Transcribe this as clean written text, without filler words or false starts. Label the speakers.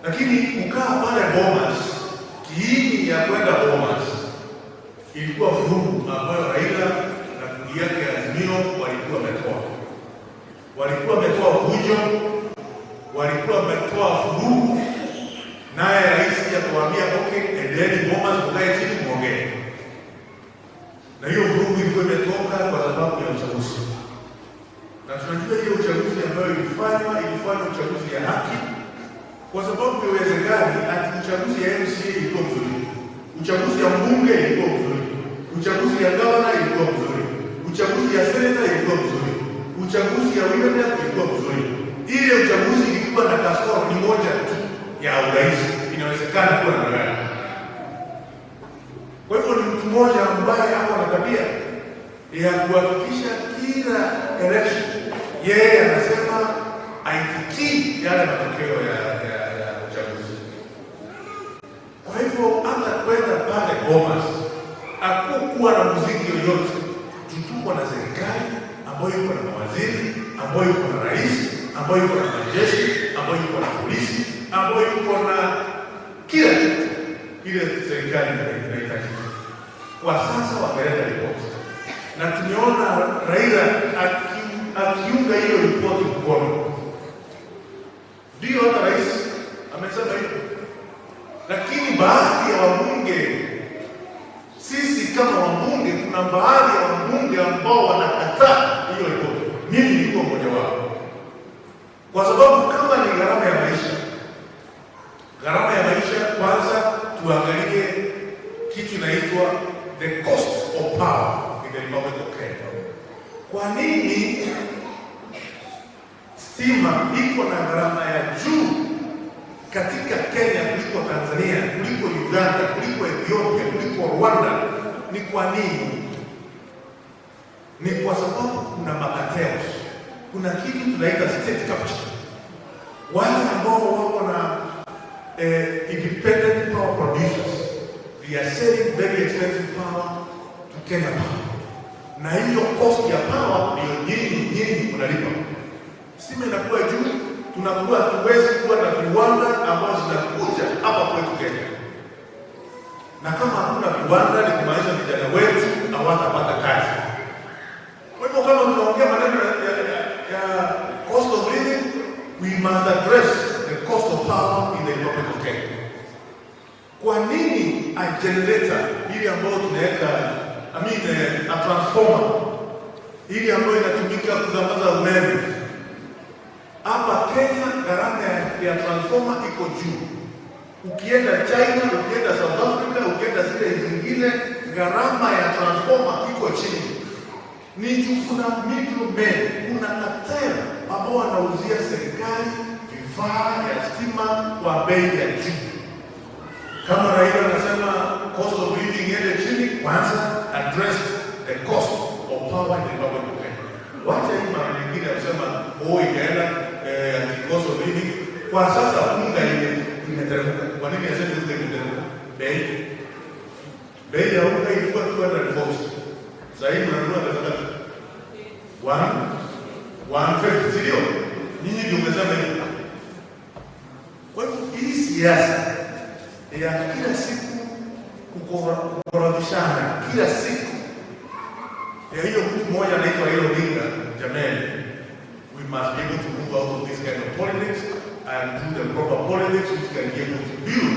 Speaker 1: Lakini kukaa pale Bomas, kiini ya kwenda Bomas ilikuwa vurugu ambayo Raila na kundi yake ya Azimio walikuwa wametoa, walikuwa wametoa fujo, walikuwa wametoa vurugu, naye rais akawaambia, "Okay, endeni Bomas, mkae chini muongee." Na hiyo vurugu ilikuwa imetoka kwa sababu ya uchaguzi, na tunajua hiyo uchaguzi ambayo ilifanywa, ilifanywa uchaguzi ya haki, kwa sababu haiwezekani ati uchaguzi ya MCA ilikuwa mzuri, uchaguzi ya mbunge ilikuwa mzuri, uchaguzi ya gavana ilikuwa mzuri, uchaguzi ya seneta ilikuwa mzuri, uchaguzi ya women rep ilikuwa mzuri. Ile uchaguzi ilikuwa na kasoro ni moja tu ya urais, inawezekana kuwa na gani? Kwa hivyo ni mtu mmoja ambaye ako na tabia ya kuhakikisha kila election yeye anasema aitikii yale matokeo ya uchaguzi. Kwa hivyo hata kwenda pale Bomas hakukuwa na muziki yoyote. Tuko na serikali ambayo iko na mawaziri, ambayo iko na rais, ambayo iko na majeshi, ambayo iko na polisi, ambayo iko na kila kitu ile serikali inahitajika. Kwa sasa wameleta ripoti na tumeona Raila akiunga hiyo ripoti mkono, ndio hata rais amesema hivyo, lakini baadhi ya wabunge, sisi kama wabunge, kuna baadhi ya wabunge ambao wanakataa hiyo ripoti. Mimi nilikuwa mmoja wao, kwa sababu kama ni gharama ya maisha, gharama ya maisha, kwanza tuangalie kitu inaitwa the cost of power in the Republic of Kenya. Kwa nini stima iko na gharama ya juu katika Kenya kuliko Tanzania, kuliko Uganda, kuliko Ethiopia, kuliko Rwanda? Ni kwa nini? Ni kwa sababu kuna macartels, kuna kitu tunaita state capture. Wale ambao wako na independent power producers, they are selling very expensive power to Kenya Power, na hiyo cost ya power ndio nyinyi mnalipa. Stima inakuwa juu, tunakuwa hatuwezi kuwa na viwanda ambazo zinakuja hapa kwetu Kenya, na kama hakuna viwanda ni kumaanisha vijana wetu hawatapata kazi. Kwa hivyo kama tunaongea maneno ya cost of living, we must address the cost of power in the Republic of Kenya. Kwa nini a generator ile ambayo tunaweka, I mean, a transformer ile ambayo inatumika kusambaza umeme hapa Kenya, gharama ya transformer iko juu. Ukienda China, ukienda South Africa, ukienda zile zingine, gharama ya transformer iko chini. Ni juu kuna middlemen, kuna cartel ambao wanauzia serikali vifaa ya stima kwa bei ya juu. Kama Raila anasema cost of living iende chini, kwanza address the cost of power in the Republic of Kenya. Wacha hii mara nyingine ya kusema, oh, ikaenda ati cost of living. Kwa sasa unga imeteremka. Kwa nini aseme unga imeteremka? Bei ya unga ilikuwa 240. Sasa hivi unanunua pesa ngapi? 150, si ndio? Nyinyi ndio mmesema hivyo. Kwa hivyo hii siasa ya kila siku kukorofishana kila siku ya hiyo mtu mmoja anaitwa Raila Odinga, jamani, we must be able to move out of this kind of politics and do the proper politics which can be able to build